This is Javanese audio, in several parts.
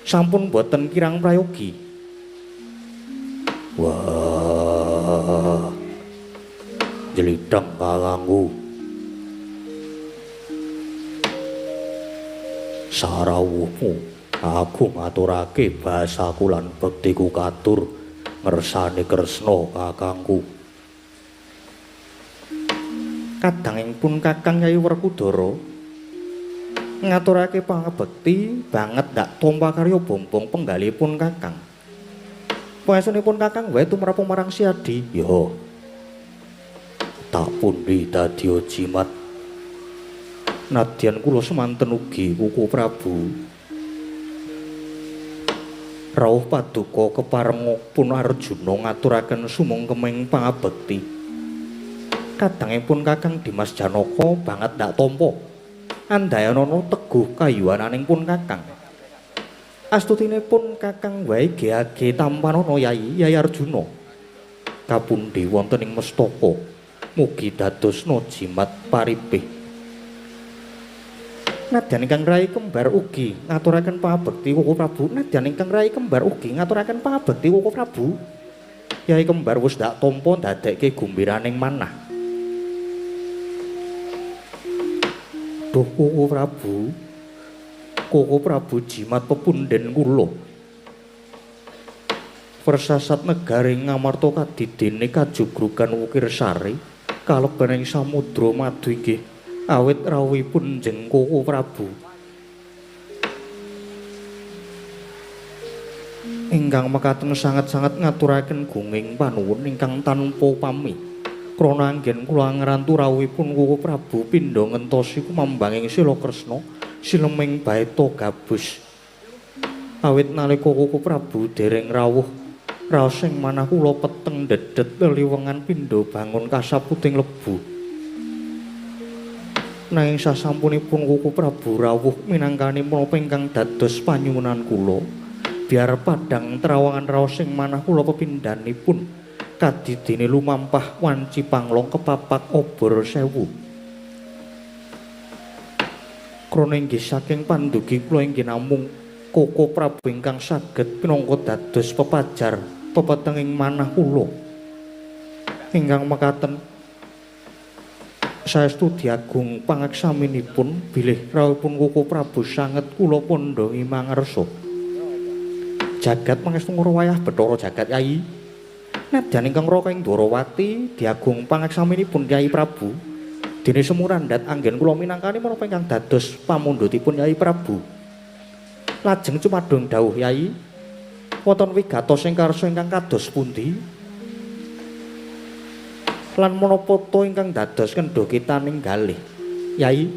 Sampun boten kirang prayogi. Wah, jelidang kakangku. Sarawuhmu aku ngaturake basaku lan bektiku katur ngersane Kresna kakangku. Kadangipun Kakang Yayi Werkudara ngaturake pangabekti banget ndak tompa karya bombong penggalipun Kakang. Pangestunipun Kakang wae tumrap marang Siadi. Ya. Tak pundi dadi jimat. Nadyan kula semanten ugi Kuku Prabu. Rawuh paduka keparenga pun Arjuna ngaturaken sumangkeming pangabekti. Kadangipun Kakang Dimas Janaka banget ndak tampa. Andayanana teguh kayuwananing pun Kakang. Astutinipun Kakang wae geage tampanana Yai Yai Arjuna. Kapundi wonten ing mestaka mugi dadosna jimat paripih. Nadyan ingkang rai kembar ugi ngaturaken pangabekti Koko Prabu. Nadyan ingkang rai kembar ugi ngaturaken pangabekti Koko Prabu. Yai kembar wis ndak tampa ndadekke gumbiraning manah. Duh Koko Prabu, Koko Prabu jimat pepunden kula. Persasat negari Ngamarta kadidene kajugrugan Wukir Sari kalebaning samudra madu inggih awit rawuhipun jeng Koko Prabu. Ingkang mekaten sanget-sanget ngaturaken gunging panuwun ingkang tanpa pami. Krana anggen kula ngrantu rawuhipun Koko Prabu pindha ngentosi kumambanging Sila Kresna sileming baeta gabus. Awit nalika Koko Prabu dereng rawuh, raos ing manah kula peteng dedet leliwengan pindha bangun kasaputing lebu. Nanging sasampunipun Koko Prabu rawuh minangkani menapa ingkang dados panyuwunan kula, biar padhang trawangan raos ing manah kula pepindhanipun kadidene lumampah wanci panglong kepapak obor sewu. Krana inggih saking pandugi kula inggih namung Koko Prabu ingkang saged pinangka dados pepajar pepetenging manah kula. Ingkang mekaten saestu diagung pangaksaminipun bilih rawuhipun Koko Prabu sanget kula pondhongi mangarsa. Jagat pangestu ngrawayah Bathara Jagat Yai. Nadyan ingkang raka ing Dwarawati diagung pangaksaminipun Kyai Prabu. Dene sumurandhat anggen kula minangkani menapa ingkang dados pamundhutipun Kyai Prabu. Lajeng cumadung dawuh Yai, wonten wigatos ing karsa ingkang kados pundi? Lan menapa ta ingkang dados kendha kitaning galih? Yai,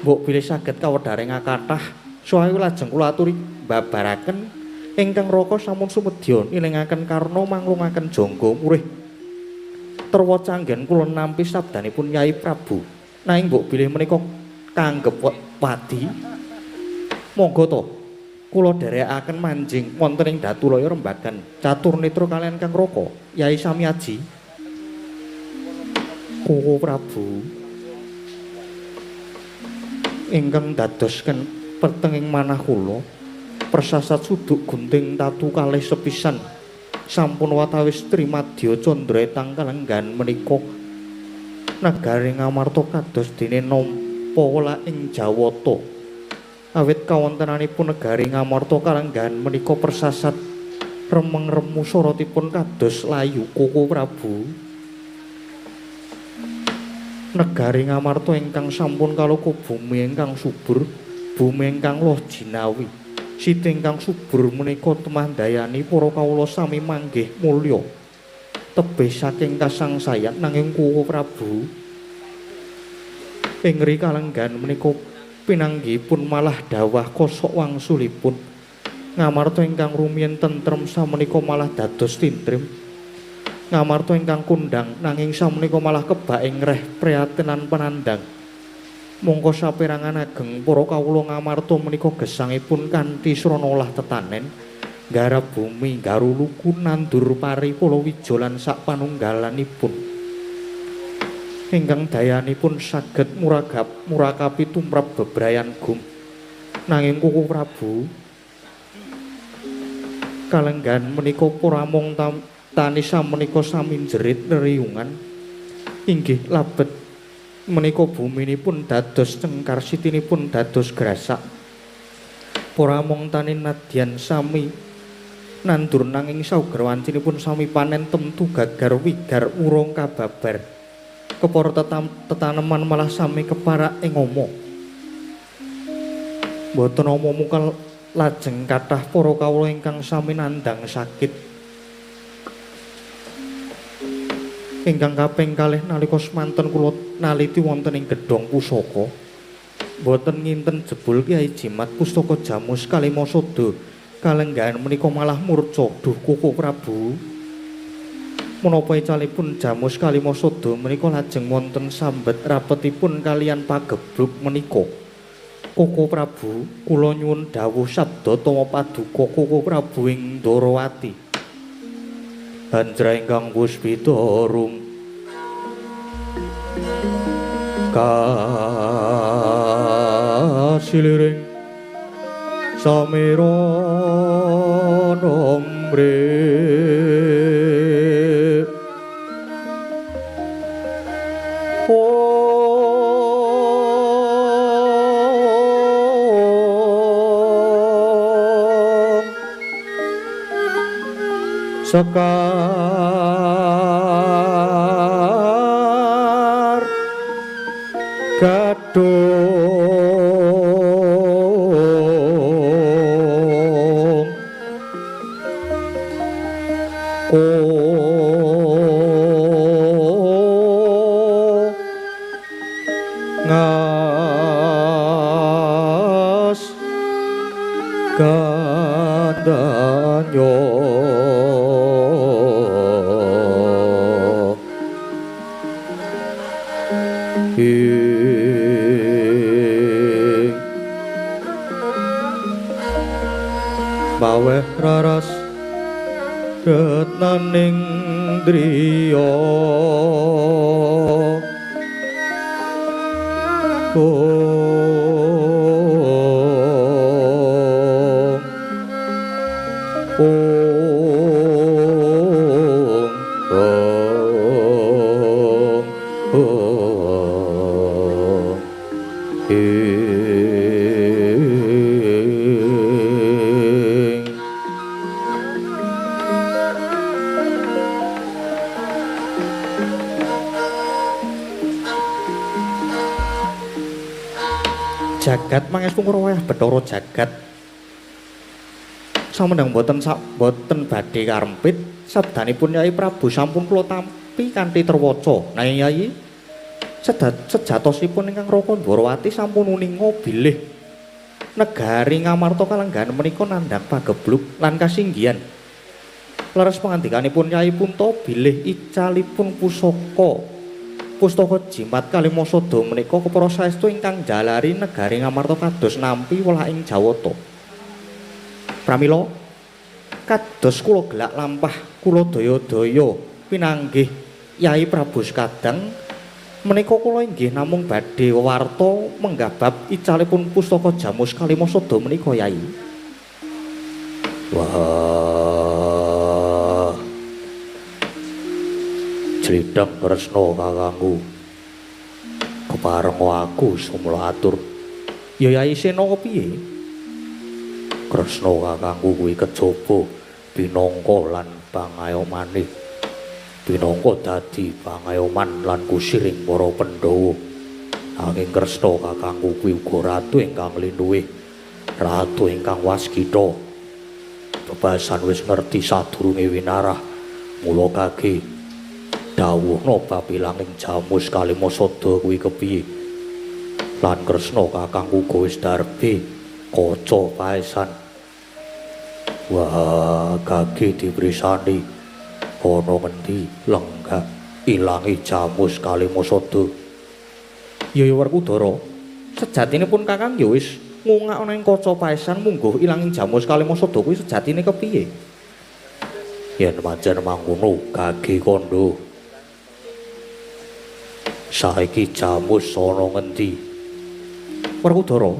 mbok bilih saged kawedharing kathah, saha lajeng kula aturi mbabaraken ingkang raka sampun sumedya nilingaken karna manglungaken jangga murih. Terwaca anggen kula nampi sabdanipun Yai Prabu. Nanging mbok bilih menika kanggep wadi. Monggo to kula dherekaken manjing wonten ing Datulaya Rembagan catur netra kaliyan Kang Raka Yai Samiaji. Koko Prabu ingkang dadosken petenging manah kula persasat suduk gunting tatu kalih sepisan sampun watawis trimadya candra tangkalenggan menika negari Ngamarta kados dene nampa welah ing Jawata. Awit kawontenanipun negari Ngamarta kalenggan menika persasat remeng-remu sorotipun kados layu Koko Prabu. Negari Ngamarta ingkang sampun kaloka bumi ingkang subur, bumi ingkang loh jinawi. Siti ingkang subur menika temandayani para kawula sami manggih mulya. Tebih saking kasangsayan nanging Koko Prabu ing ri kalenggan menika pinanggihipun malah dawah kosok wangsulipun. Ngamarta ingkang rumiyin tentrem samenika malah dados tintrim. Ngamarta ingkang kondhang nanging samenika malah kebak ing reh priatinan penandang. Mongko saperangan ageng para kawula Ngamarta menika gesangipun kanthi srana olah tetanen, nggarap bumi, nggaruluku, nandur pari palawija lan sak panunggalanipun. Ingkang dayanipun saged murakapi tumrap bebrayan gum. Nanging Koko Prabu kalenggan menika pramung tani samenika sami jerit reriungan inggih labet menika buminipun dados cengkar sitinipun dados grasak. Pramung tani nadyan sami nandur nanging sauger wancinipun sami panen temtu gagar wigar urung kababar. Kepara tetaneman malah sami keparak ing oma. Mboten ama mungkal lajeng kathah para kawula ingkang sami nandhang sakit. Ingkang kaping kalih nalika semanten kula naliti wonten ing gedhong pusaka. Mboten nginten jebul Kyai Jimat pustaka Jamus Kalimasada kalenggahan menika malah murca. Duh Koko Prabu, menapa icalipun Jamus Kalimasada menika lajeng wonten sambet rapetipun kalian pagebluk menika. Koko Prabu, kula nyuwun dawuh sabda tama paduka Koko Prabu ing Ndorowati. Anjra ingkang puspita rum kasiliring samira nombre sekar gadung ngas gandanyo maweh raras retnaning driya jagat mangestu ngrawayah Bathara Jagat. Samendang boten boten badhe karempit sabdanipun Yai Prabu sampun kula tampi kanthi terwaca. Nanging Yai sejatosipun ingkang Raka Ndwarawati sampun uninga bilih negari Ngamarta kalenggahan menika nandhang pagebluk lan kasinggihan. Leres pangandikanipun Yai Punta bilih icalipun pusaka pustaka Jimat Kalimasada menika kepara saestu ingkang njalari negari Ngamarta kados nampi welaking Jawata. Pramila kados kula gelak lampah kula daya-daya pinanggih Yai Prabu Sekadang menika kula inggih namung badhe warta menggah bab icalipun pustaka Jamus Kalimasada menika Yai. Wah, Jlidheng Kresna kakangku, keparenga aku sumla atur. Ya Yai Sena kepiye? Kresna kakangku kuwi kejaba pinangka lan pangayomane. Pinangka dadi pangayoman lan kusiring para Pandhawa. Nanging Kresna kakangku kuwi uga ratu ingkang linuwih, ratu ingkang waskita. Bebasan wis ngerti sadurunge winarah, mula kage dawuhna bab ilanging Jamus Kalimasada kuwi kepiye. Lan Kresna kakangku uga wis darbe kaca paesan. Wah, kage diprisani ana ngendi lenggah ilange Jamus Kalimasada. Ya ya Werkudara, sejatine pun kakang ya wis ngungak ana ing kaca paesan mungguh ilanging Jamus Kalimasada kuwi sejatine kepiye. Yen pancen mangkono kage kandha, saiki Jamus ana ngendi? Werkudara,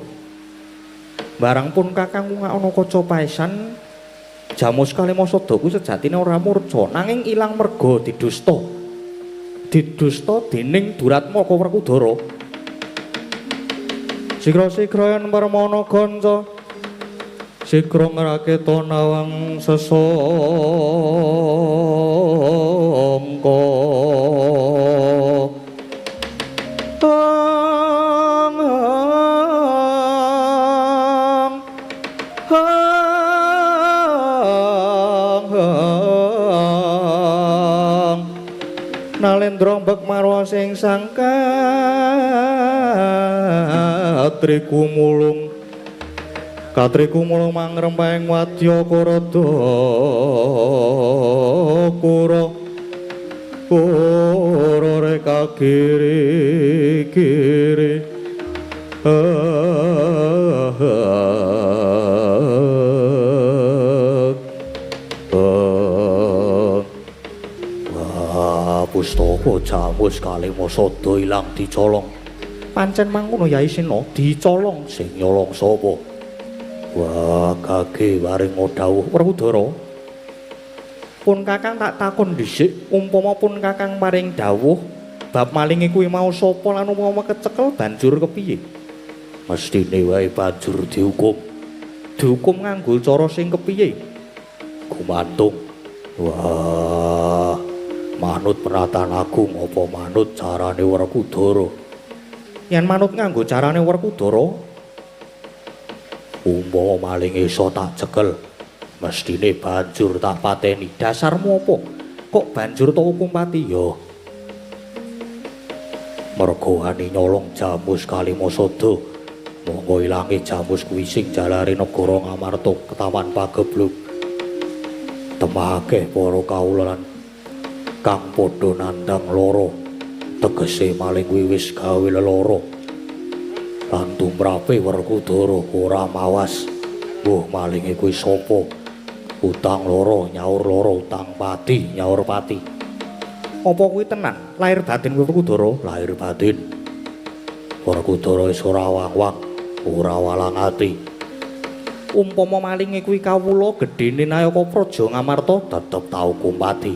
Barang pun kakang ana kaca paesan Jamus Kalimasada kuwi sejatine ora murca nanging ilang merga didusta. Didusta dening Duratmaka Werkudara. Sigra-sigra yen permana kanca sigra ngraketa nawang sesangka. Nalendra mbek marwa sing sangka trikumulung katrikumulung mangrempahing wadya karada kura kura reka kiri kiri. Pustaka Jamus Kalimasada ilang dicolong. Pancen mangkono Yai Sena dicolong sing nyolong sapa? Wah, kage waring dawuh Werkudara. Pun kakang tak takon dhisik, umpama pun kakang paring dawuh bab malinge kuwi mau sapa lan umpama kecekel banjur kepiye? Mestine wae banjur dihukum. Dihukum nganggo cara sing kepiye? Gumantung. Wah, manut peratan agung apa manut carane Werkudara? Yen manut nganggo carane Werkudara, umpama maling iso tak cekel, mestine banjur tak pateni. Dasarmu apa? Kok banjur tak hukum pati? Ya mergo wani nyolong Jamus Kalimasada. Monggo ilange Jamus kuwi sing jalari negara Ngamarta ketawan pageblug. Temah akeh para kawula lan kang padha nandhang lara, tegese maling kuwi wis gawe lelara. Lan tumrape Werkudara ora mawas. Mbuh malinge kuwi sapa? Utang lara nyaur lara, utang pati nyaur pati. Apa kuwi tenan? Lahir batin kuwi Werkudara? Lahir batin. Werkudara wis ora wang-wang, ora walang ati. Umpama malinge kuwi kawula gedhene Nayaka Praja Ngamarta tetep tak hukum pati.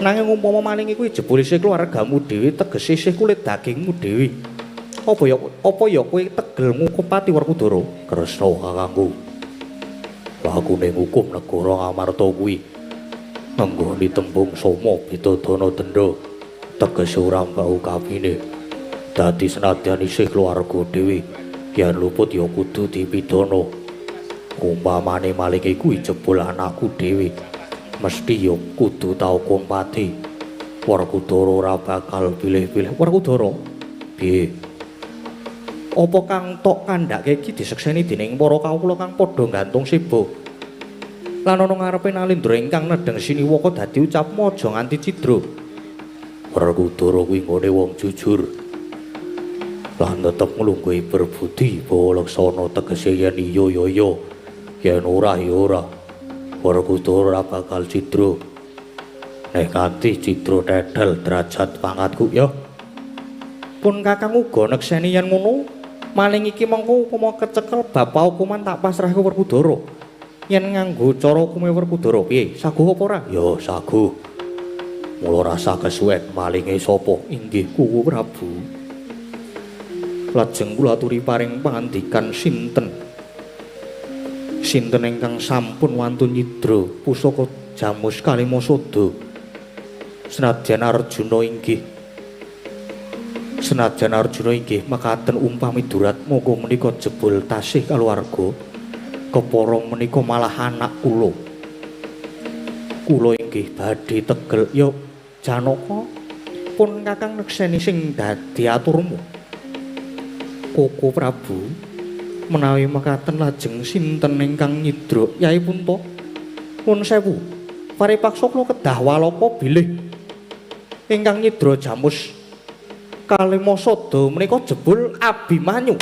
Nanging umpama malinge kuwi jebul isih keluargamu dhewe, tegese isih kulit dagingmu dhewe. Apa ya kowe tegel ngukum pati Werkudara? Kresna kakangku. Lakune ngukum negara Ngamarta kuwi ngenggoni tembung soma pidadana denda, tegese ora mbau kapine. Dadi senadyan isih keluarga dhewe, yen luput ya kudu dipidana. Umpamane malinge kuwi jebul anakku dhewe, mesti ya kudu tak hukum pati. Werkudara ora bakal pilih-pilih. Werkudara, piye? Apa kang tok kandhake iki disekseni dening para kawula kang padha gantung seba? Lan ana ngarepe Nalindra ingkang nedheng siniwaka dadi ucapmu aja nganti cidra. Werkudara kuwi nggone wong jujur lan tetep nglungguhi berbudi bawa laksana, tegese yen iya ya iya, yen ora ya ora. Werkudara ora bakal cidra. Nek nganti cidra tetel derajat pangkatku ya. Pun kakang uga nekseni yen ngono, maling iki mengko upama kecekel bab hukuman tak pasrahke Werkudara. Yen nganggo cara hukume Werkudara piye? Saguh apa ora? Ya saguh. Mula rasa kesuwen malinge sapa? Inggih Kuwu Prabu. Lajeng kula aturi paring pangandikan sinten? Sinten ingkang sampun wantun nyidra pusaka Jamus Kalimasada? Senadyan Arjuna inggih mekaten umpami Duratmaka menika jebul tasih kaluwarga, kepara menika malah anak kula. Kula inggih badhe tegel. Ya Janaka, pun kakang nekseni sing dadi aturmu. Koko Prabu, menawi mekaten lajeng sinten ingkang nyidra? Yai Punta, pun sewu, paripaksa kula kedah walaka bilih ingkang nyidra Jamus Kalimasada menika jebul Abimanyu.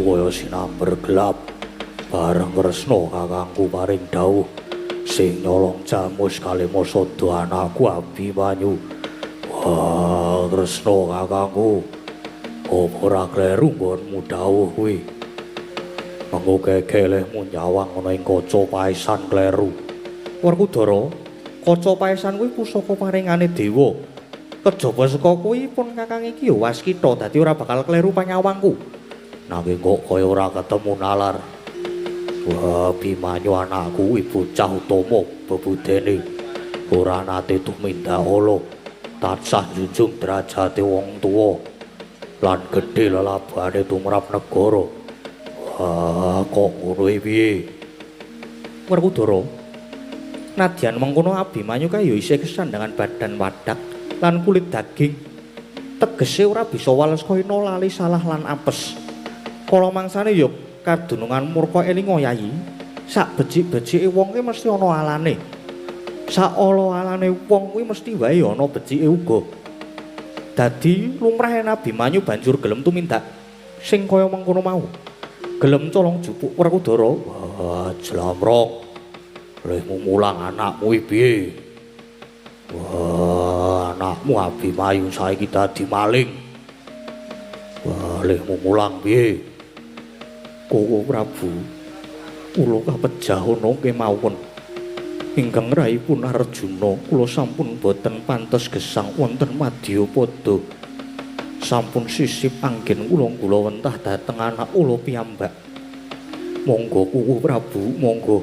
Atiku kaya sinamber gelap. Bareng Kresna kakangku paring dawuh sing nyolong Jamus Kalimasada anakku Abimanyu. Wah, Kresna kakangku, apa ora kleru nggonmu dawuh kuwi? Mengko kekelehmu nyawang ana ing kaca paesan kleru. Werkudara, kaca paesan kuwi pusaka paringane dewa. Kejaba saka kuwi pun kakang iki ya waskita, dadi ora bakal kleru panyawangku. Nanging kok kaya ora ketemu nalar. Wah, Abimanyu anakku kuwi bocah utama bebudene. Ora nate tumindak ala, tansah njunjung derajate wong tuwa lan gedhe lelabane tumrap negara. Wah, kok ngono piye? Werkudara, nadyan mengkono Abimanyu kae ya isih kesandangan badan wadak lan kulit daging. Tegese ora bisa wales kaya lali salah lan apes. Kala mangsane ya kadunungan murka elinga Yayi, sak becik-becike wong kuwi mesti ana alane. Sak ala-alane wong kuwi mesti wae ana becike uga. Dadi lumrahe Abimanyu banjur gelem tumindak sing kaya mengkono mau. Gelem colong jupuk Werkudara. Wah, jlamrong. Lehmu mulang anakmu iki piye? Wah, anakmu Abimanyu saiki dadi maling. Wah, lehmu mulang piye? Koko Prabu, kula kapejah ana kemawon. Ingkang rahipun Arjuna, kula sampun boten pantes gesang wonten madyapada. Sampun sisip anggen kula kula wentah dhateng anak kula piyambak. Monggo Koko Prabu, monggo.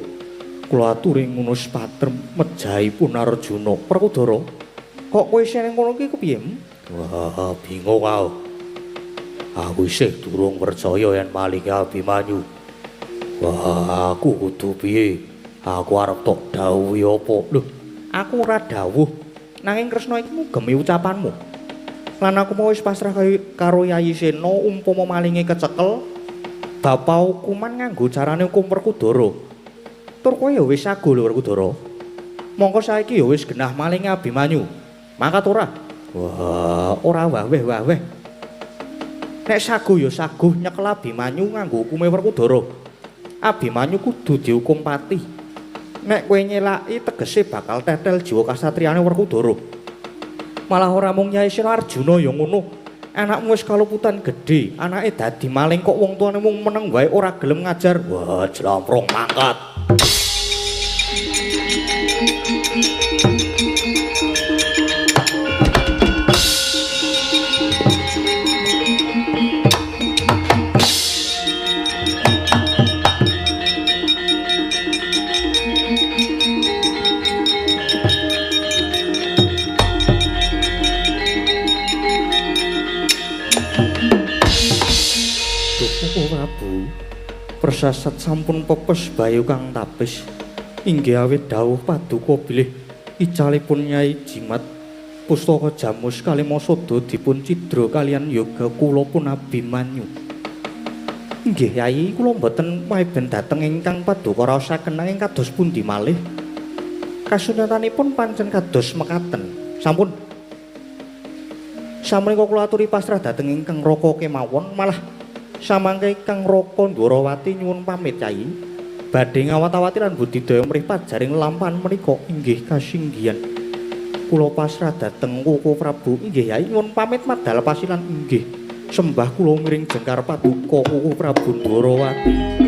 Kula aturi ngunus patrem mejahipun Arjuna. Werkudara, kok kowe isih ning kono iki kepiye? Wah, bingung aku. Aku isih durung percaya yen malinge Abimanyu. Wah, aku kudu piye? Aku arep tok dawuhi apa? Lho, aku ora dawuh. Nanging Kresna iki ngugemi ucapanmu. Lan aku mau wis pasrah karo Yayi Sena umpama malinge kecekel, bapa hukuman nganggo carane hukum Werkudara. Tur kowe ya wis sago lho Werkudara. Mongko saiki ya wis genah malinge Abimanyu. Mangkat ora? Wah, ora waweh-waweh. Nek sago ya sago nyekel Abimanyu nganggo hukume Werkudara. Abimanyu kudu dihukum pati. Nek kowe nyelaki tegese bakal tetel jiwa kasatriyane Werkudara. Malah ora mung Nyai Sena Arjuna ya ngono. Anakmu wis kaluputan gedhe, anake dadi maling kok wong tuane mung meneng wae ora gelem ngajar. Wah, jlamprong mangkat. Persasat sampun pepes bayu kang tapis. Inggih awit dawuh paduka bilih icalipun Nyai Jimat pustaka Jamus Kalimasada dipun cidra kalian yoga kula pun Abimanyu. Inggih Yai, kula mboten maiben dhateng ingkang paduka raosaken nanging kados pundi malih kasunyatanipun pancen kados mekaten. Sampun. Samenika kula aturi pasrah dhateng ingkang raka kemawon, malah samangke Kang Raka Ndwarawati nyuwun pamit Yai. Badhe ngawat-awati lan budidaya mrih pajaring lampahan menika inggih kasinggihan. Kula pasrah dhateng Koko Prabu. Inggih Yai, nyuwun pamit madal pasilan inggih. Sembah kula miring jengkar paduka Koko Prabu Ndwarawati.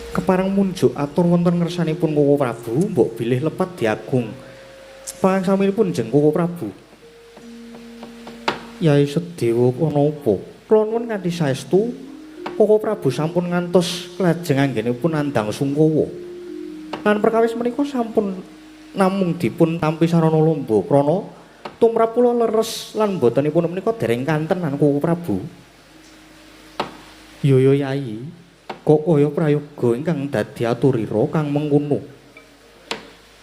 Kepareng munjuk atur wonten ngersanipun Koko Prabu, mbok bilih lepat diagung pangsaminipun jeng Koko Prabu. Yai Sedewa ana apa? Kula nuwun kanthi saestu Koko Prabu sampun ngantos lajeng anggenipun nandhang sungkawa. Lan perkawis menika sampun namung dipun tampi sarana lomba krana tumrap kula leres lan botenipun menika dereng kantenan Koko Prabu. Yoyo Yai, kok kaya prayoga ingkang dadi aturira kang mengkono.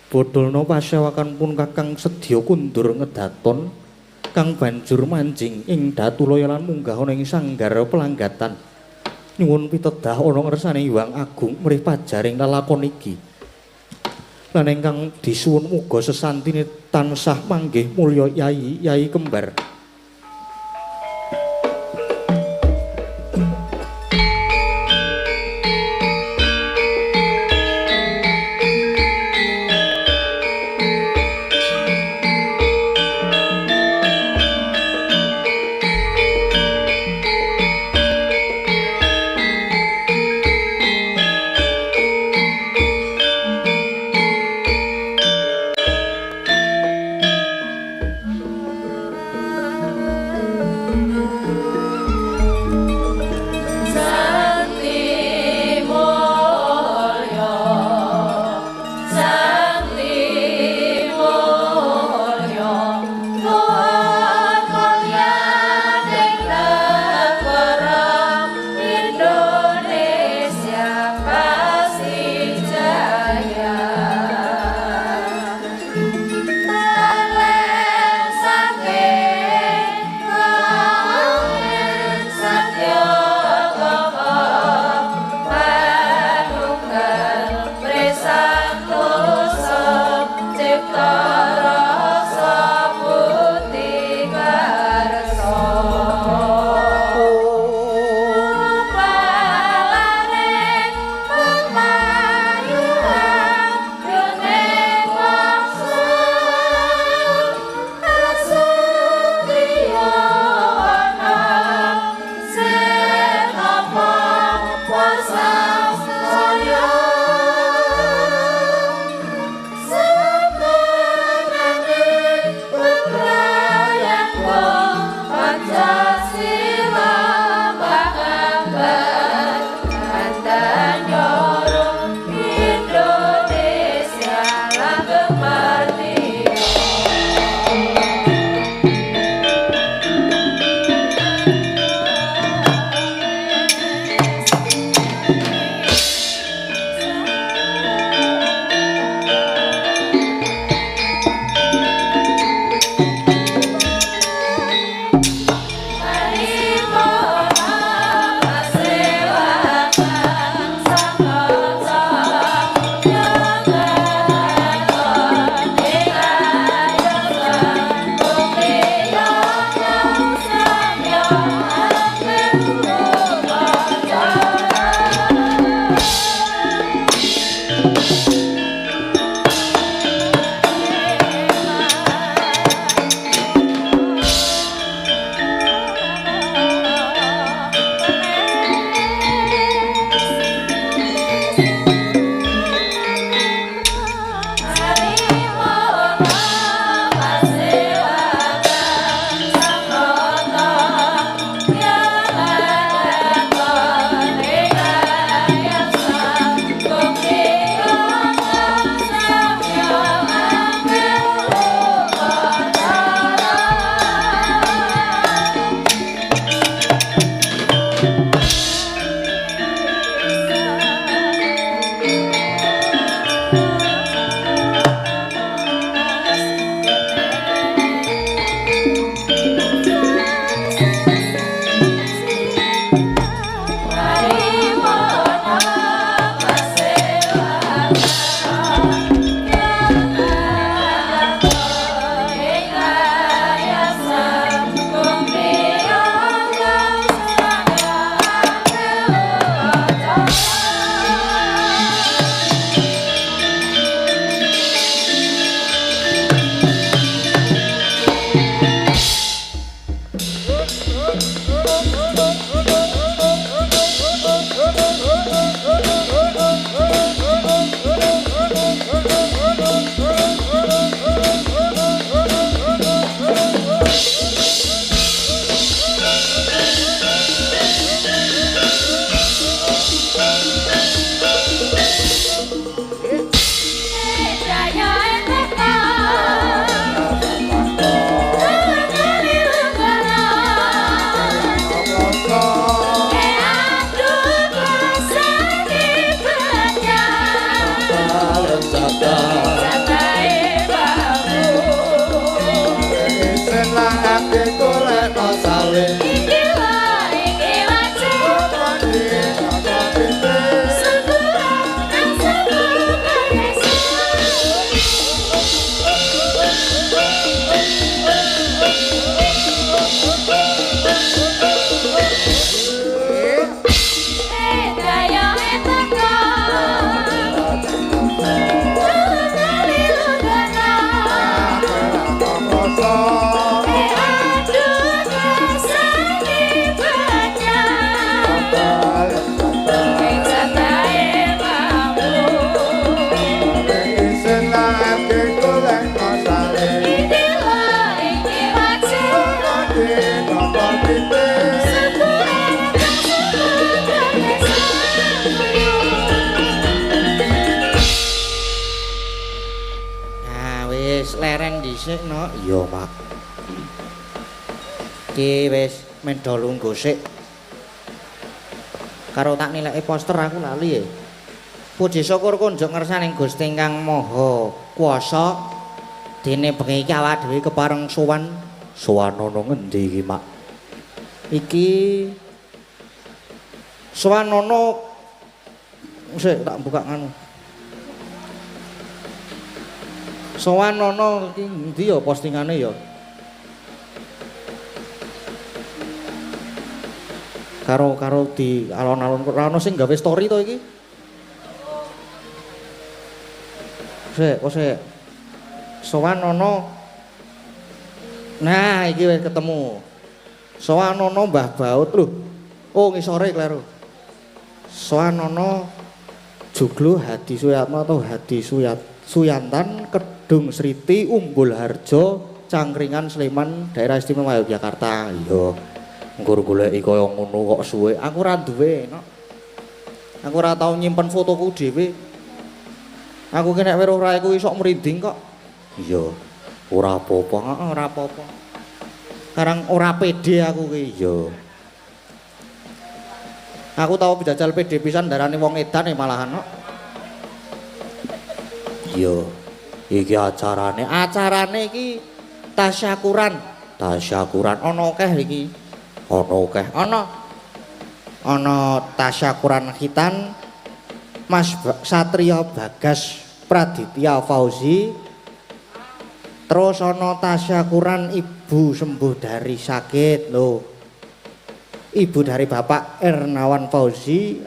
Bodolna pasewakan pun Kakang sedya kundur ngedaton kang banjur manjing ing Datulaya lan munggah ana ing sanggar pelanggatan. Nyuwun pitedah ana ngersane Hyang Agung mrih pajaring lelakon iki. Lan ingkang disuwun muga sesantine tansah manggih mulya Yai, Yai kembar. sik, Nok. Iya, Mak. Iki wis mendo lungguh sik. Karo tak nilai poster aku lali ya. Puji syukur kunjuk ngersaning Gusti ingkang Maha Kuwasa. Dene bengi iki awak dhewe kepareng sowan. Sowan ana ngendi iki, Mak? Iki sowan ana sik tak buka nganu. Sowan ana iki endi ya postingane ya? Karo-karo di alon-alon ora ono sing gawe story to iki. Sik, kok sik. Sowan ana. Nah, iki wis ketemu. Sowan ana Mbah Baut lho. Oh, ngisore kleru. Sowan ana Joglo Hadi Suyatno atau Hadi Suyantan Kedung Sriti Umbul Harjo Cangkringan Sleman Daerah Istimewa Yogyakarta. Iya. Nggur goleki kaya ngono kok suwe. Aku ora duwe, Nok. Aku ora tau nyimpen fotoku dhewe. Aku ki nek weruh raiku iso merinding kok. Iya. Ora apa-apa, heeh, ora apa-apa. Karang ora pede aku ki. Iya. Aku tau jajal pede pisan darani wong edan malahan, Nok. Iya. Iki acarane. Acarane iki tasyakuran. Tasyakuran ana akeh iki. Ana akeh. Ana. Ana tasyakuran khitan Mas Satria Bagas Praditya Fauzi. Terus ana tasyakuran ibu sembuh dari sakit lho. Ibu dari Bapak Ernawan Fauzi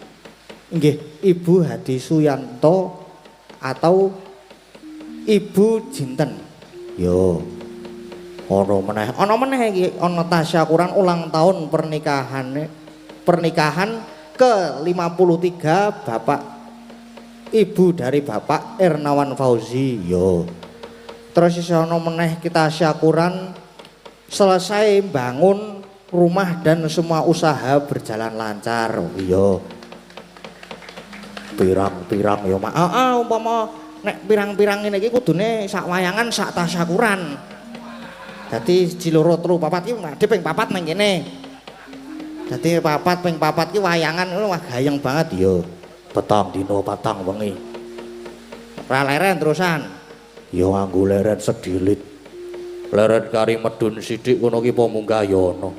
nggih, Ibu Hadi Suyanto atau Ibu Jinten. Yo. Ana meneh, ana meneh iki ana tasyakuran ulang tahun pernikahan ke-53 Bapak Ibu dari Bapak Ernawan Fauzi. Yo. Terus isih ana meneh kita tasyakuran selesai bangun rumah dan semua usaha berjalan lancar. Iya. Pirang-pirang ya, Mak. Heeh, umpama nek pirang-pirang ngene iki kudune sak wayangan sak tasyakuran. Dadi 1 2 3 4 iki ade ping 4 nang kene. Dadi 4 ping 4 iki wayangan ngono wah gayeng banget ya. Petang dina patang wengi. Ora leren terusan. Ya nganggo leren sedilit. Leren kari medun sithik ngono ki apa munggah ya ana.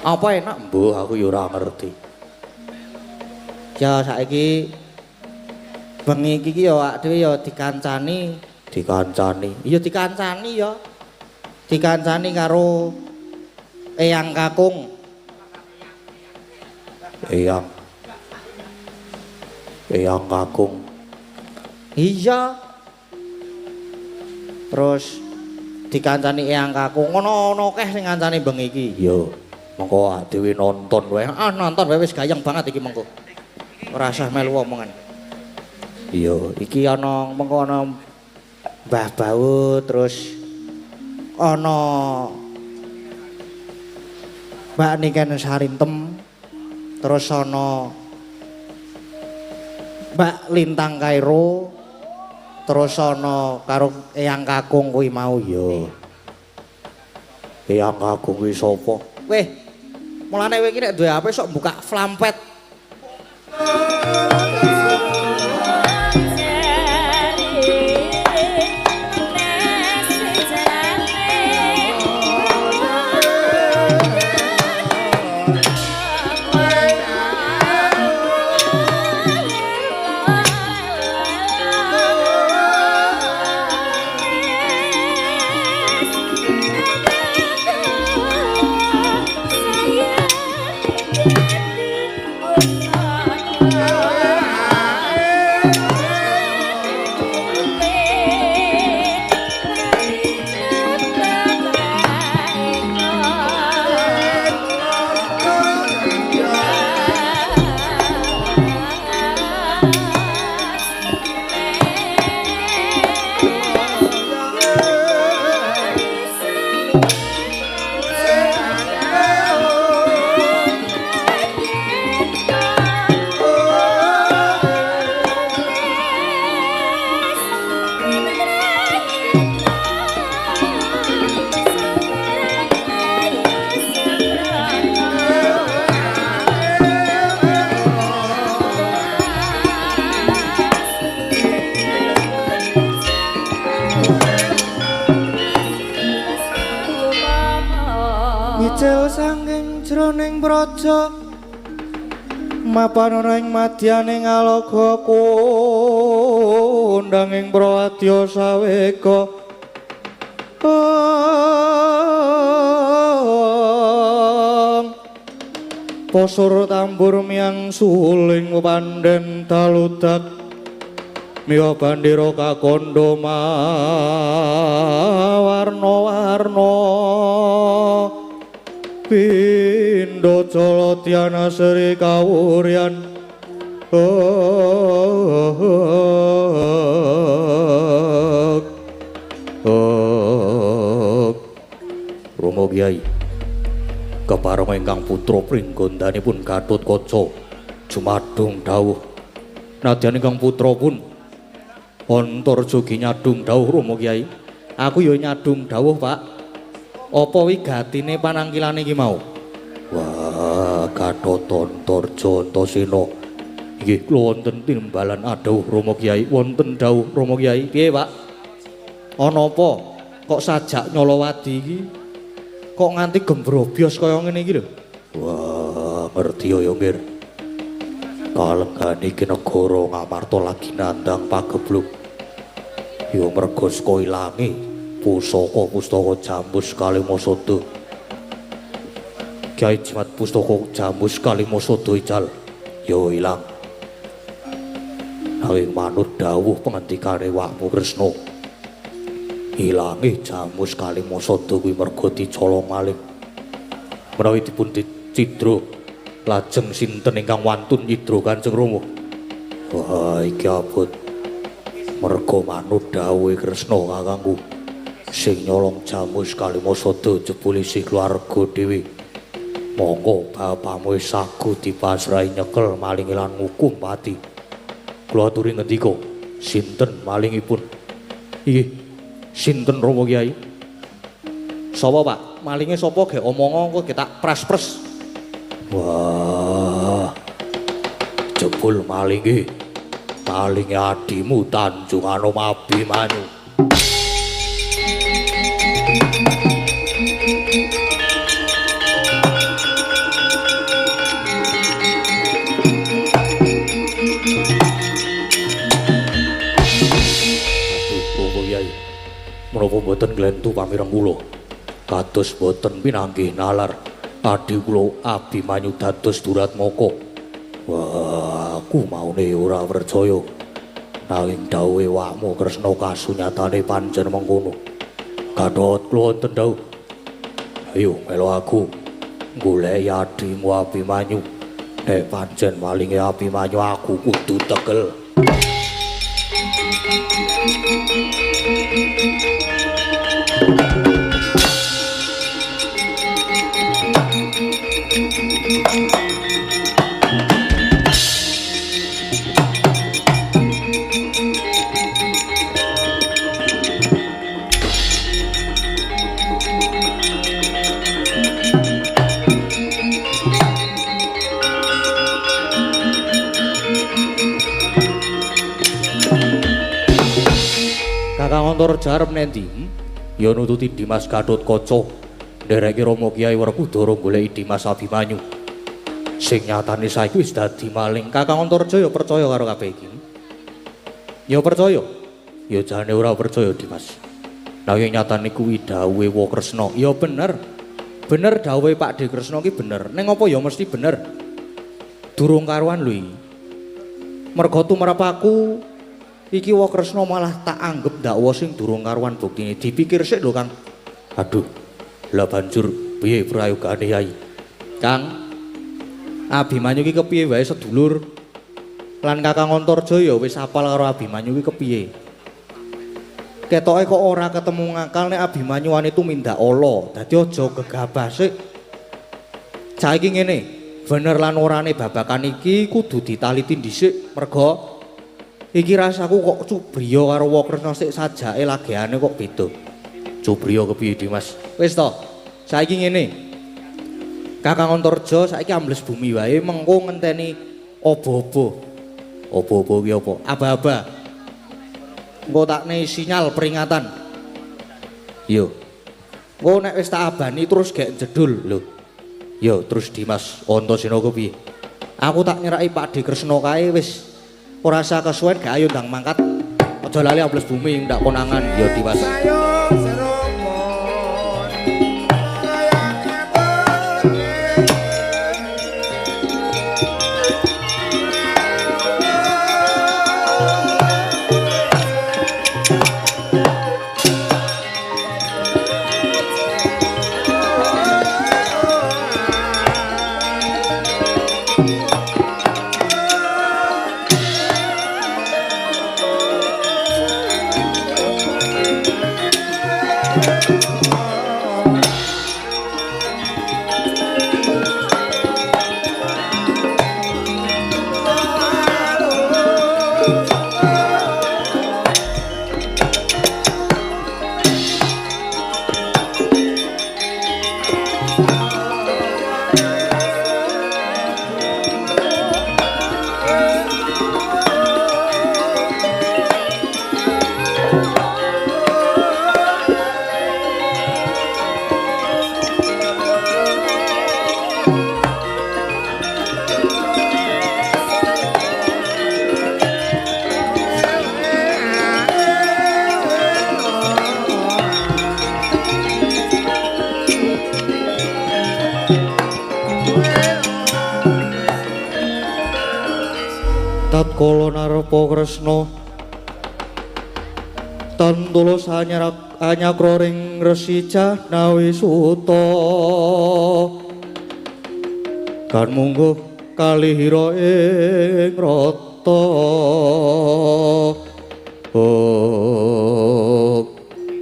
Apa enak mbuh aku ya ora ngerti. Ya saiki bengi iki ya awak dhewe ya dikancani, dikancani. Iya dikancani ya. Dikancani karo Eyang Kakung. Eyang. Eyang Kakung. Iya. Terus dikancani Eyang Kakung ngono ana akeh sing ngancani bengi iki. Iya. Mengko awake dhewe nonton wae. Ah nonton wae wis gayeng banget iki mengko. Ora usah melu omongan. Iya, iki ana mengko ana Mbah Baut terus ana Mbak Niken Sarintem terus ana Mbak Lintang Kairo terus ana karo Eyang Kakung kuwi mau ya. Eyang Kakung kuwi sapa? Weh, mulane kowe iki nek duwe HP sok buka flampet. Sayang, Ngicil saking jroning praja mapan ana ing madyane ngalaga kondhang ing prawadya sawega. Posur tambur miang suling panden taludak miwa bandera kakondo mawarna-warna pindha jala dhyana sri kawuryan. Romo Kyai kepareng ingkang putra pringgondanipun Gatotkaca jumadung dawuh. Nadyan ingkang putra pun Antarja nyadung dawuh Romo Kyai. Aku ya nyadung dawuh, Pak. Apa wigatine panangkilane iki mau? Wah, Gatot Antarja Antasena. Inggih kula wonten timbalan adawuh Romo Kyai, wonten dawuh Romo Kyai. Piye, Pak? Ana apa kok sajak nyolowadi iki? Kok nganti gembrobyos kaya ngene iki lho? Wah, ngerti ya, Nggir. Kalenggane iki negara Ngamarta lagi nandang pagebluk. Ya merga saka ilange pusaka pustaka Jambus Kalimasada. Kyai Jimat pustaka Jambus Kalimasada ical ya ilang. Nanging manut dawuh pengendikane Wakmu Kresna, ilange Jamus Kalimasada kuwi merga dicolong maling. Menawi dipun cidra lajeng sinten ingkang wantun nyidra Kanjeng Rama? Wah, iki abot. Merga manut dawuhe Kresna kakangku, sing nyolong Jamus Kalimasada jebule isih keluarga dhewe. Monggo bapamu sagu dipasrahi nyekel maling lan ngukum pati. Kula aturi ngendika, sinten malingipun? Inggih, sinten Rama Kyai? Sapa, Pak? Malinge sapa ge omongo kok ge tak pras-pres. Wah. Jebul malinge. Malinge adimu Tanjung Anom Abimanyu. Aduh, Rama Kyai. Menapa mboten nglentu pamireng kula? Kados boten pinanggih nalar adi kula Abimanyu dados Duratmaka. Wah, aku maune ora percaya. Nanging dawuhe Wakmu Kresna kasunyatane pancen mengkono. Gatot kula wonten dawuh. Ayo melu aku goleki adimu Abimanyu. Nek pancen malinge Abimanyu aku kudu tegel. Kakang Antarja arep nendi? Ya nututi Dimas Gatotkaca. Ndereke Rama Kyai Werkudara goleki Dimas Abimanyu. Sing nyatane saiki wis dadi maling. Kakang Antarja ya percaya karo kabeh iki. Ya percaya. Ya jane ora percaya Dimas. Nanging nyatane kuwi dawuhe Wa Kresna. Ya bener. Bener dawuhe Pak De Kresna ki bener. Ning apa ya mesti bener. Durung karuan lho iki. Merga tumrap aku iki Wa Kresna malah tak anggep dakwa sing durung karuan buktine. Dipikir sik lho, Kang. Aduh. Lah banjur piye prayogane Yai? Kang, Abimanyu iki kepiye wae sedulur? Lan Kakang Antarja ya wis apal karo Abimanyu iki kepiye. Ketoke kok ora ketemu ngakal nek Abimanyu wani tumindak ala. Dadi aja gegabah sik. Saiki ngene, bener lan orane babakan iki kudu ditaliti dhisik merga iki rasaku kok cubriya karo Wa Kresna sik sajake lageane kok beda. Cubriya kepiye Dimas? Wis to. Saiki ngene. Kakang Antarja saiki ambles bumi wae mengko ngenteni obo-obo. Obo-obo ki apa? Aba-aba. Engko tak nei sinyal peringatan. Yo. Engko nek wis tak abani terus gek jedul lho. Yo terus Dimas Antasena ku piye? Aku tak nyeraki Pakdhe Kresna kae wis ora usah kesuwen gak ayo ndang mangkat. Aja lali ambles bumi ndak konangan yo Dimas. Tatkala narepa Kresna tan tulus anyakra ring Resi Jahnawi Suta kan mungguh kalihira ing rata. Oh,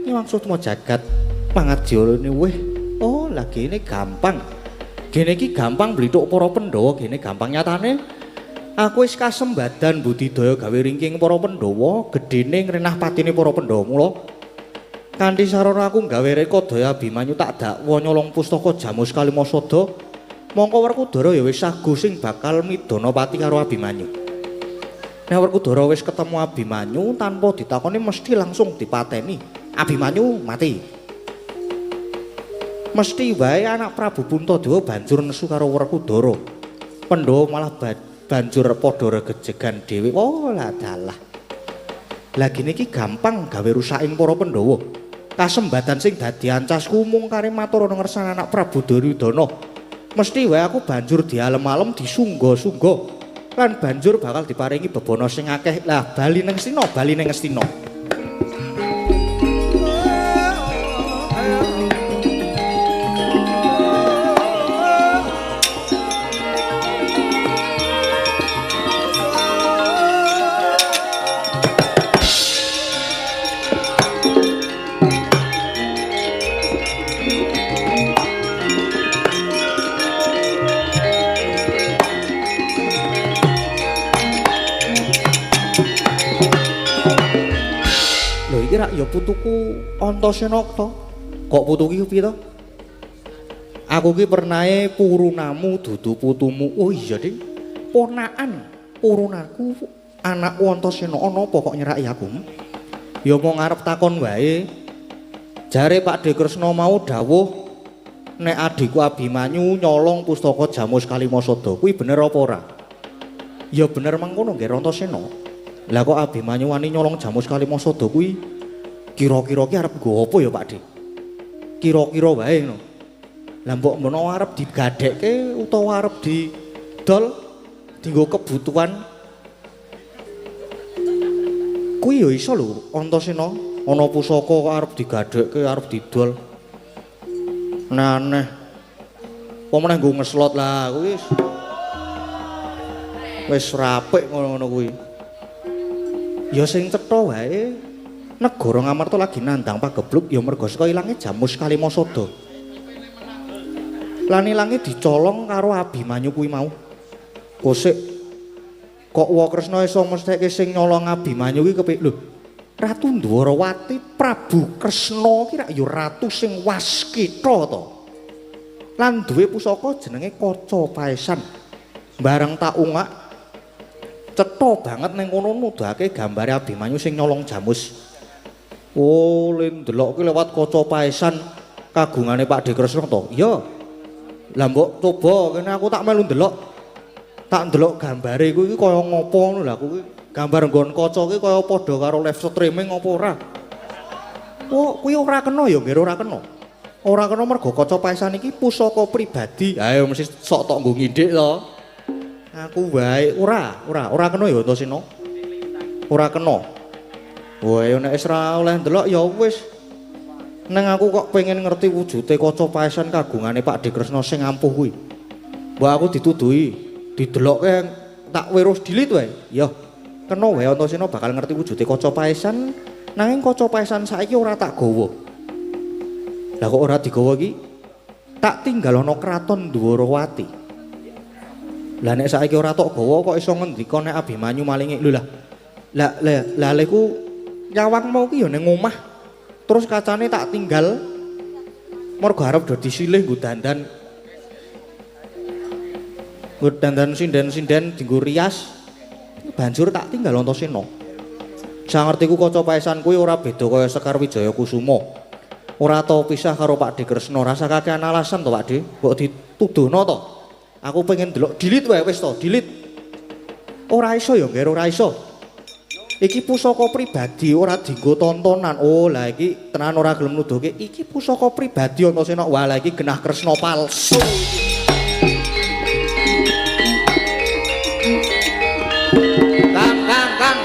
iki maksudmu jagat pangadyarane weh. Oh, lah gene gampang. Gene iki gampang blithuk para Pandhawa, gene gampang nyatane. Aku wis kasembadan budidaya gawe ringking para Pandhawa, gedene ngrenah patine para Pandhawa. Mula kanthi sarana aku gawe rekodaya Abimanyu tak dakwa nyolong pustaka Jamus Kalimasada, mongko Werkudara ya wis sagu sing bakal midana pati karo Abimanyu. Nek Werkudara wis ketemu Abimanyu tanpa ditakoni mesti langsung dipateni. Abimanyu mati. Mesti wae anak Prabu Puntadewa banjur nesu karo Werkudara. Pandhawa malah banjur padha regejegan dhewe. Oh lah dalah. Lah gene iki gampang gawe rusaking para Pandhawa. Kasembadan sing dadi ancasku mung kare matur ana ngersane anak Prabu Duryudana. Mesti wae aku banjur dialem-alem disungga-sungga. Lan banjur bakal diparingi bebana sing akeh. Lah bali ning Ngastina, bali ning Ngastina. Ya putuku Antasena to. Kok putu ki piye to? Aku ki pernahe purunamu dudu putumu. Oh iya, Ding. Ponakan purunaku anakku Antasena ana apa kok nyeraki aku? Ya mung arep takon wae. Jare Pakdhe Kresna mau dawuh nek adhiku Abimanyu nyolong pustaka Jamus Kalimasada. Kuwi bener apa ora? Ya bener mangkono nggih Antasena. Lah kok Abimanyu wani nyolong Jamus Kalimasada kuwi kira-kira ki arep nggo apa ya Pakdhe? Kira-kira wae ngono. Lah mbok menawa arep digadhekke utawa arep didol dienggo kebutuhan kuwi ya iso lho Antasena. Ana pusaka kok arep digadhekke, arep didol. Aneh. Apa meneh nggo ngeslot lah kuwi wis rapik ngono-ngono kuwi. Ya sing cetha wae negara Ngamarta lagi nandang pagebluk ya merga saka ilange Jamus Kalimasada. Lan ilange dicolong karo Abimanyu kuwi mau. Kosik kok Wa Kresna iso mestheke sing nyolong Abimanyu kuwi kepiye lho? Ratu Ndwarawati Prabu Kresna ki rak ya ratu sing waskita to. Lan duwe pusaka jenenge Kaca Paesan. Bareng tak ungak cetha banget ning kono nuduhake gambare Abimanyu sing nyolong Jamus. Oh, le ndelok ki lewat kaca paesan. kagungane Pak De Kresna to? Iya. Lah mbok coba kene aku tak melu ndelok. Tak ndelok gambare kuwi iki kaya ngopo ngono lho aku iki. Gambar nggon kaca iki kaya padha karo live streaming apa ora? Oh, kuwi ora kena ya, nggih ora kena. Ora kena mergo kaca paesan iki pusaka pribadi. Ayo mesti sok tok nggo ngindik to. Aku wae ora kena ya Antasena. Ora kena. Wae nek wis ora oleh ndelok ya wis. Neng aku kok pengen ngerti wujude kaca paesan kagungane Pak De Kresna sing ampuh kuwi. Mbok aku dituduhi, didelokke tak weruh dilit wae. Ya, kena wae Antasena bakal ngerti wujude kaca paesan, nanging kaca paesan saiki ora tak gawa. Lah kok ora digawa iki? Tak tinggal ana kraton Dwarawati. Lah nek saiki ora tok gawa kok iso ngendika nek Abimanyu malinge. Lho lah. Lah lah leku nyawang mau ki ya ning omah. Terus kacane tak tinggal mergo arep do disilih nggo dandan. Nggo dandan sinden-sinden dienggo rias. Banjur tak tinggal Antasena. Sangertiku kaca paesan kuwi ora beda kaya Sekar Wijaya Kusuma. Ora tau pisah karo Pak De Kresna, rasa kakean alasan to Pak De. Mbok dituduhno to. Aku pengen ndelok dilit wae wis to, dilit. Ora iso ya, Ngger, ora iso. Iki pusaka pribadi ora dienggo tontonan. Oh, lah iki tenan ora gelem nuduhke. Iki pusaka pribadi Antasena. Wah, lah iki genah Kresna palsu. Kang, Kang, Kang.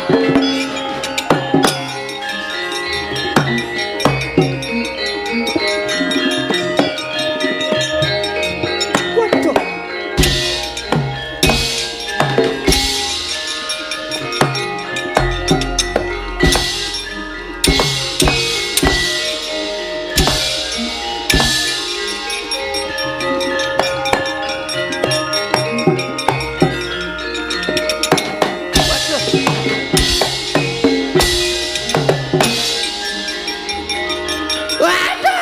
Waduh.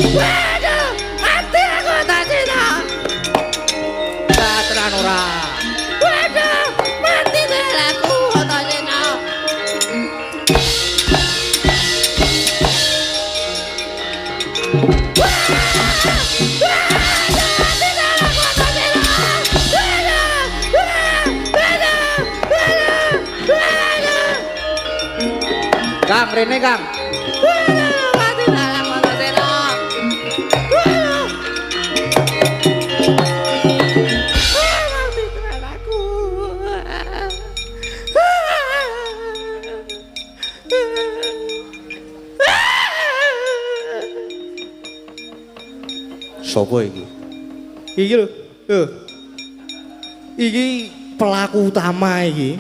Waduh, mati aku Antasena. Lah tenan ora. Waduh, mati aku Antasena. Kang, rene Kang. Waduh, mati aku Antasena. Mati aku. Sopo iki? Iki lho. Iki pelaku utama iki.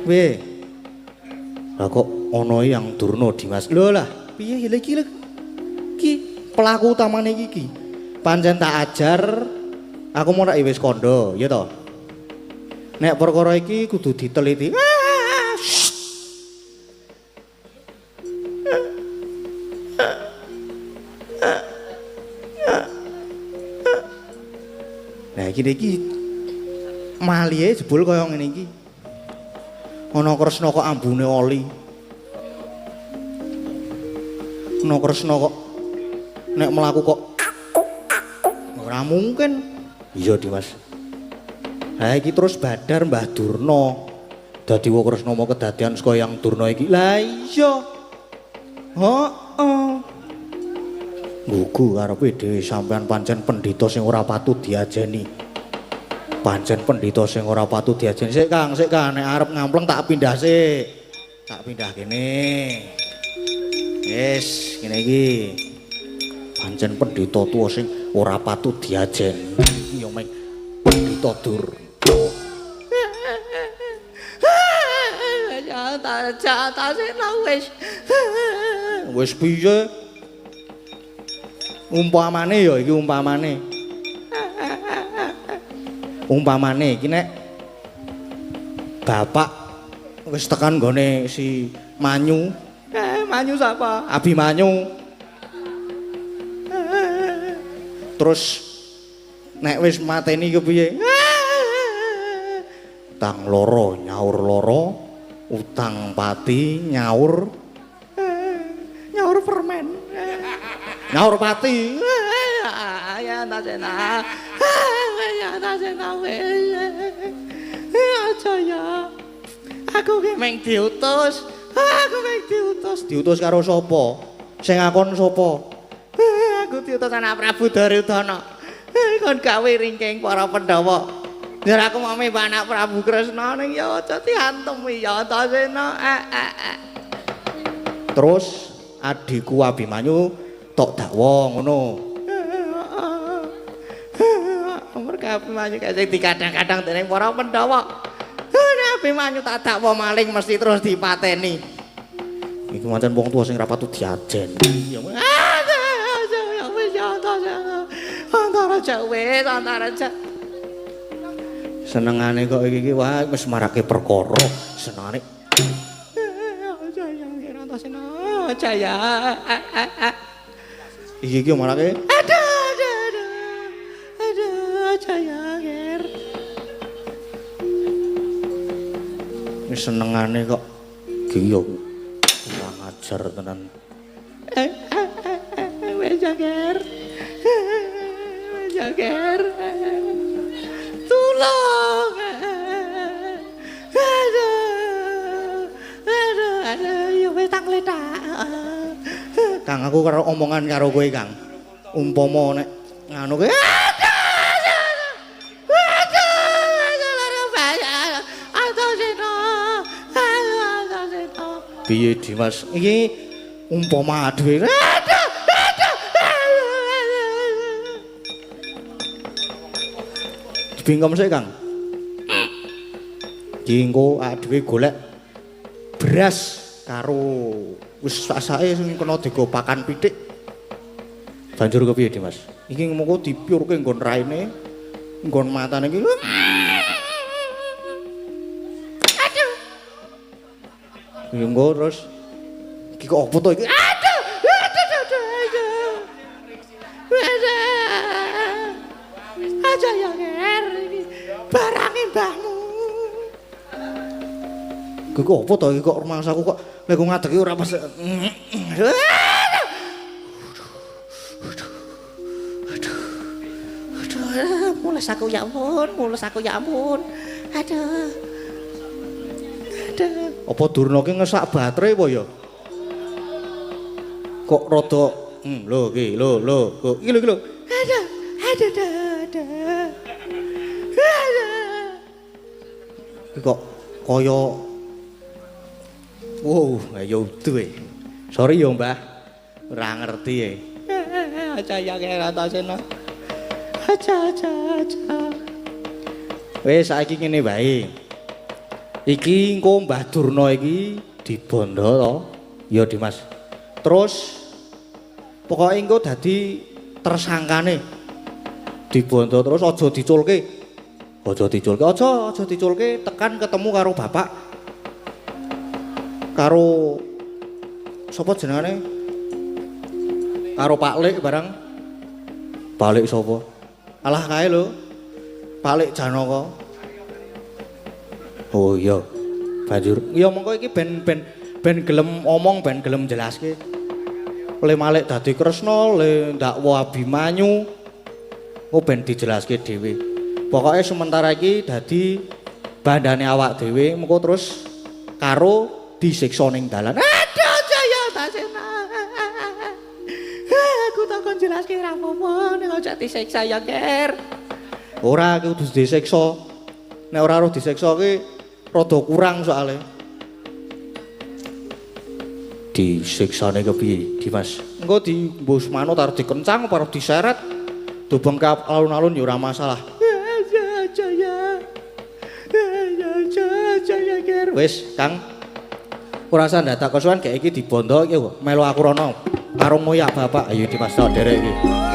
Weh. Lah kok ana yang Durna Dimas. Lho lah, piye iki lho? Iki pelaku utamane iki iki. Pancen tak ajar aku mau rak wis kandha, ya to. Nek perkara iki kudu diteliti. Nah iki iki malihe jebul kaya ngene iki. Ana Kresna kok ambune oli. Ana Kresna kok nek mlaku kok ora mungkin. Iya Dimas. Ha iki terus badar Mbah Durna. Dadi wa Kresna mau kedadian saka Yang Durna iki. Lah iya. Heeh. Nggugu karepe dhewe sampean pancen pendhita sing ora patut diajeni. Pancen pendhita sing ora patut diajeni. Sik Kang, sik Kang, nek arep ngampleng tak pindah sik. Tak pindah kene. Wis, ngene iki. Pancen pendhita tuwa sing ora patut diajeni. Iki ya meng pendhita Durna. Ya tak wis. Wis piye? Umpamane ya iki umpamane. Umpamane iki nek bapak wis tekan nggone si Manyu. Manyu sapa? Abimanyu. Terus nek wis mateni kepiye? Utang loro nyaur loro, utang pati nyaur nyaur permen. Nyaur pati. Ya Antasena. Ya Antasena wis. Aja ya. Aku ki mung diutus. Aku mung diutus. Diutus karo sapa? Sing ngakon sapa? Aku diutus anak Prabu Duryudana. Kon gawe ringking para Pandhawa. Yen aku mau mbak anak Prabu Kresna ning ya aja diantem ya Antasena. Terus adhiku Abimanyu tok dakwa ngono. Merga Abimanyu sing dikadang-kadang dening para Pandhawa. Nek Abimanyu tak dakwa maling mesti terus dipateni. Iku mancen wong tuwa sing ra patut diajen. Iya. Wis ya Antasena. Antara wis antara. Senengane kok iki iki wah wis marake perkara. Senengane. Aja ya Antasena. Aja ya. Iki iki marake. Aduh aduh aduh. Aduh aja ya ger. Wis senengane kok iki yo kurang ajar tenan. Wis ya ger. Wis ya ger. Tulung. Aduh. Aduh aduh ya wis tak ngletak. Kang aku karo omongan karo kowe Kang. Umpama nek nganu kowe piye Dimas? Iki umpama aduh. Aduh aduh. Dibingkem sik Kang. Iki engko awake dhewe golek beras karo wis sak-sake sing kena digo pakan pitik. Banjur kepiye Dimas? Iki mengko dipyurke nggon raine, nggon matane iki. Aduh. Iki engko terus iki kok opo to iki? Aduh, aduh, aduh, aduh. Aduh. Aja ya ger iki barange mbahmu. Iki kok opo to iki kok rumangsaku kok lek ngadeg ora pas. Aduh. Aduh. Aduh, mules aku ya ampun, mules aku ya ampun. Aduh. Aduh. Apa Durna ki ngesak baterai apa ya? Kok rada lho iki, lho lho, kok iki lho iki lho. Aduh, aduh, aduh, aduh. Aduh. Iki kok kaya wow, ya udu e. Sorry ya, Mbah. Ora ngerti e. Aja ya Antasena. Aja aja aja. Wis saiki ngene wae. Iki engko Mbah Durna iki dibondo to. Ya Dimas. Terus pokoke engko dadi tersangkane. Dibondo terus aja diculke. Aja diculke, aja aja diculke tekan ketemu karo bapak. Karo sapa jenengane? Karo Pak Lik barang. Pak Lik sapa? Alah kae lho. Pak Lik Janaka. Oh iya. Banjur ya mongko iki ben ben ben gelem omong, ben gelem jelaske. Le Malik dadi Kresna, le ndakwa Abimanyu. Engko ben dijelaske dhewe. Pokoke sementara iki dadi bandane awak dhewe, mengko terus karo disiksa ning dalan. Aduh aja ya Antasena. Aku tak kon jelaske ra apa-apa ning aja disiksa ya ger. Ora iki kudu disiksa. Nek ora ro disiksa ki rada kurang soalé. Disiksane kepiye, Dimas? Engko di mbusmano tar dikencang apa diseret. Dubengkap alun-alun ya ora masalah. Aja aja ya. Aja aja ya ger. Wis, Kang. Ora usah ndadak kesuwen gek iki dibondo iki melu aku rono. Karo ngoyak bapak, ayo Dimas tak derek iki. Aduh.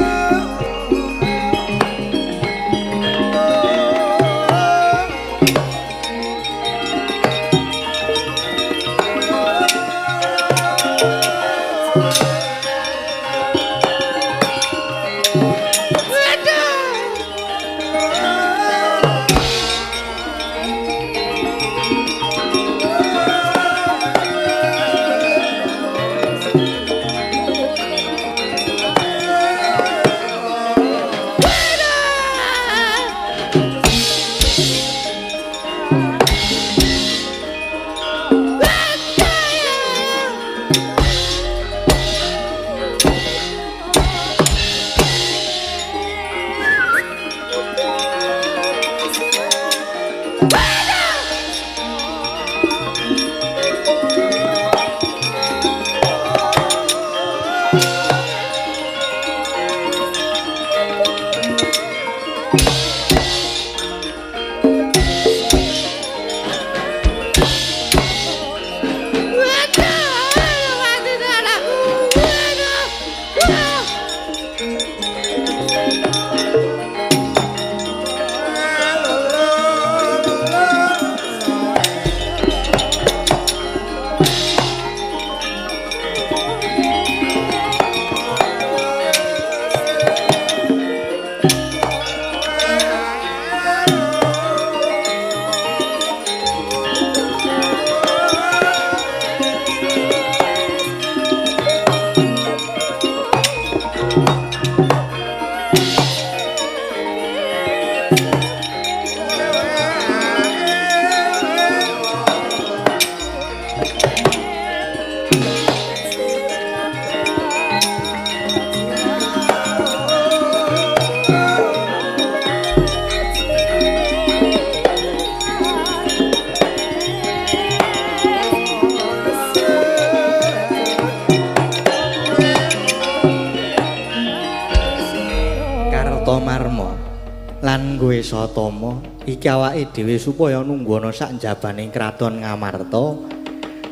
Satama iki awake dhewe supaya nunggu ana sak njabaning kraton Ngamarta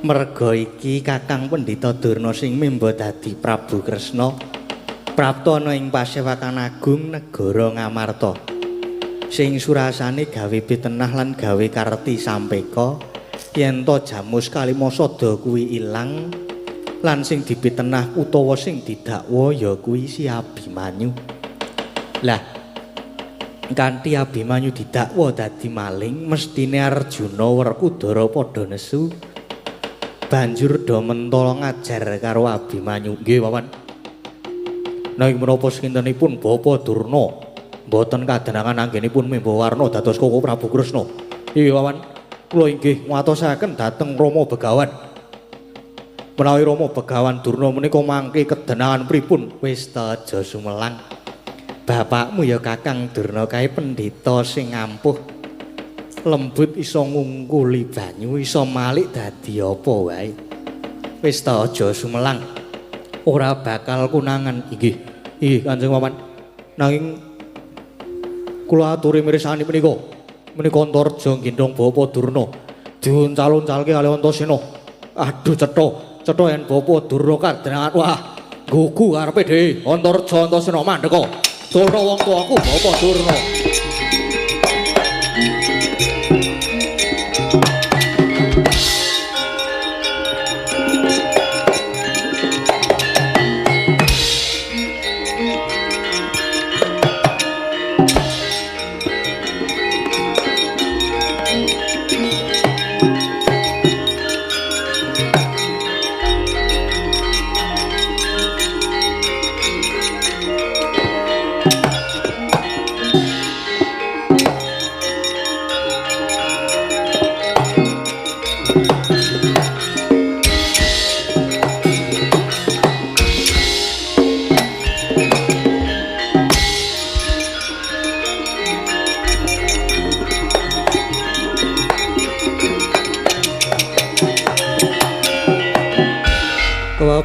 merga iki Kakang Pendhita Durna sing memba dadi Prabu Kresna prapta ana ing pasewakan agung negara Ngamarta sing surasane gawe pitenah lan gawe karti sampeka yen to jamus kalimasada kuwi ilang lan sing dipitenah utawa sing didakwa ya kuwi si Abimanyu. Lah kanthi Abimanyu didakwa dadi maling mestine Arjuna Werkudara padha nesu banjur do mentala ngajar karo Abimanyu. Nggih Paman, nanging menapa sekintenipun Bapa Durna mboten kadenangan anggenipun memba warna dados Koko Prabu Kresna? Nggih Paman, kula inggih ngatosaken dhateng Rama Begawan. Menawi Rama Begawan Durna menika mangke kedenangan pripun? Wis ta aja sumelang. Bapakmu ya Kakang Durna kae pendhita sing ampuh lembut iso ngungkuli banyu iso malik dadi apa wae. Wis ta aja sumelang, ora bakal kunangan. Inggih, inggih Kanjeng Paman. Nanging kula aturi mirsani menika menika Antarja nggendhong Bapa Durna diuncal-uncalke kali Antasena. Aduh cetha, cetha yen Bapa Durna kadenangan. Wah, gugu karepe dhewe. Antarja Antasena mandeka. Durna wong tuaku Bapa Durna.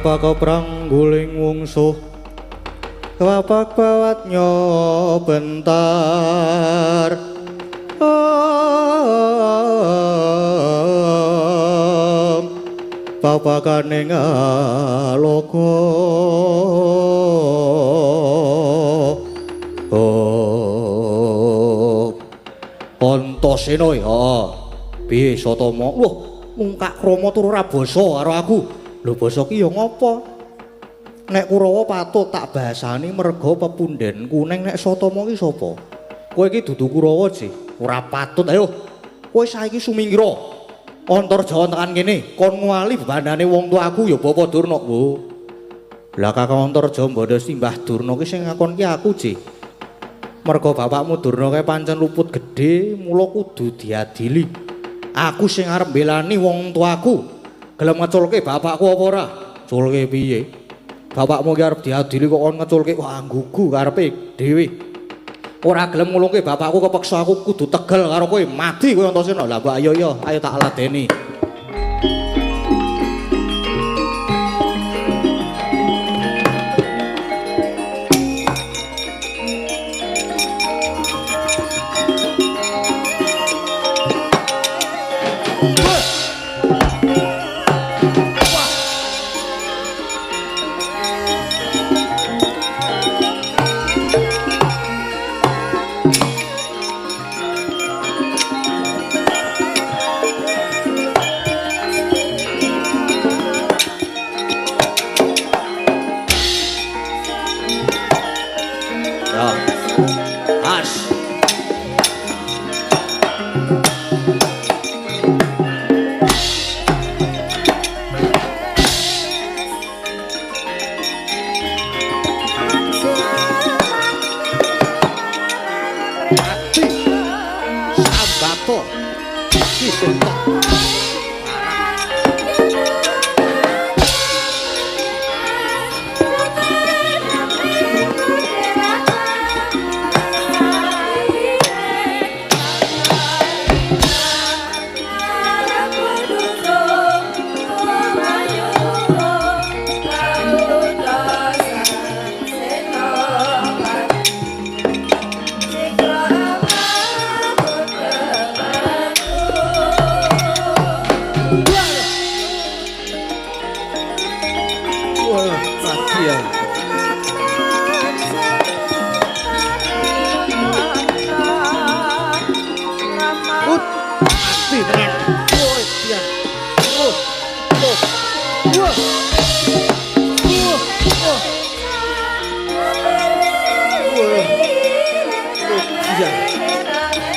Kelapa perang guling wungsuh, kelapak bawatnya bentar. Papakane ngaloka. Antasena ya. Piye Satama? Wah, mung Kak Krama turu ora basa karo aku. Lho basa ki ya ngopo? Nek Kurawa patut tak basani merga pepundhenku, ning nek Satama ki sapa? Kowe iki dudu Kurawa, Ji. Ora patut. Ayo. Kowe saiki sumingkira. Antarja tekan kene, kon nguwali bebandane wong tuaku ya Bapa Durna. Lho. Lah Kakang Antarja mbandha Simbah Durna ki sing ngakon ki aku, Ji. Merga bapakmu Durna kae pancen luput gedhe, mula kudu diadili. Aku sing arep mbelani wong tuaku. Gelem ngeculke bapakku apa ora? Culke piye? Bapakmu ki arep diadili kok kon ngeculke. Wah, nggugu karepe dhewe. Ora gelem ngulungke bapakku kepeksa aku kudu tegel karo kowe. Mati kowe Antasena. Lah mbok ayo ya, ayo tak ladeni.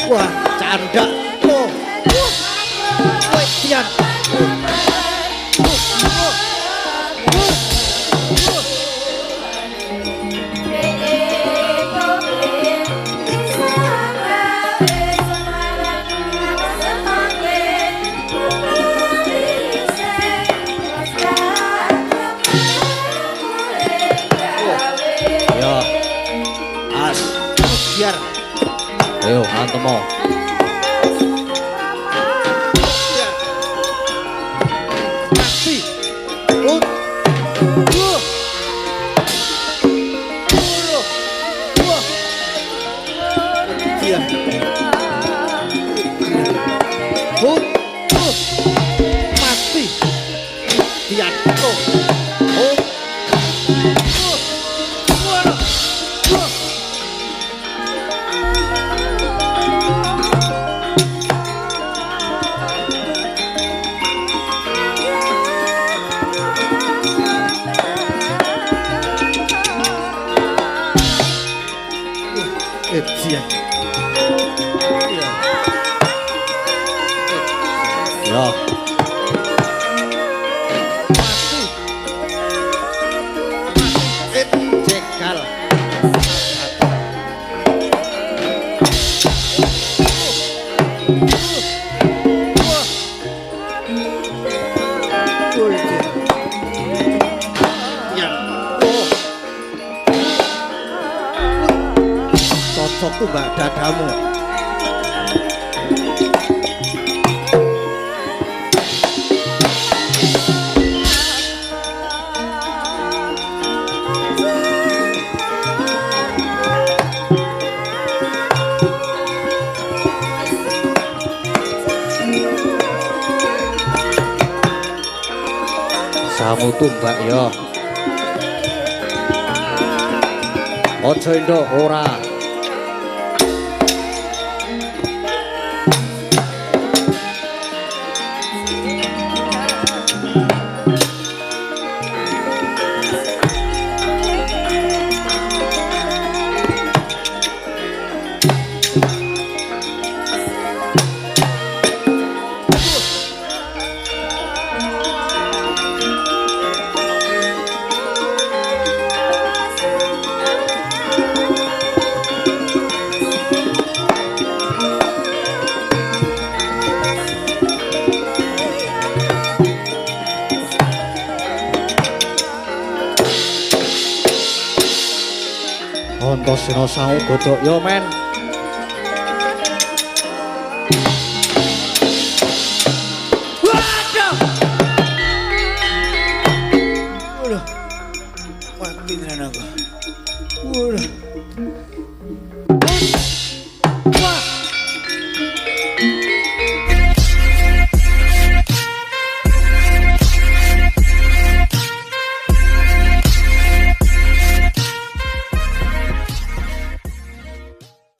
Wah, canda. Oh. Wah, tian. Ya. As. Biar. Ayo, antemo. Mati. Mati. Ya. Mati. Jegal. Cocok tuh mbak dadamu. Samu tumbak ya. Aja endok ora. Antasena sangu godhok yo men. Waduh. Waduh. Mati tenan aku. Waduh.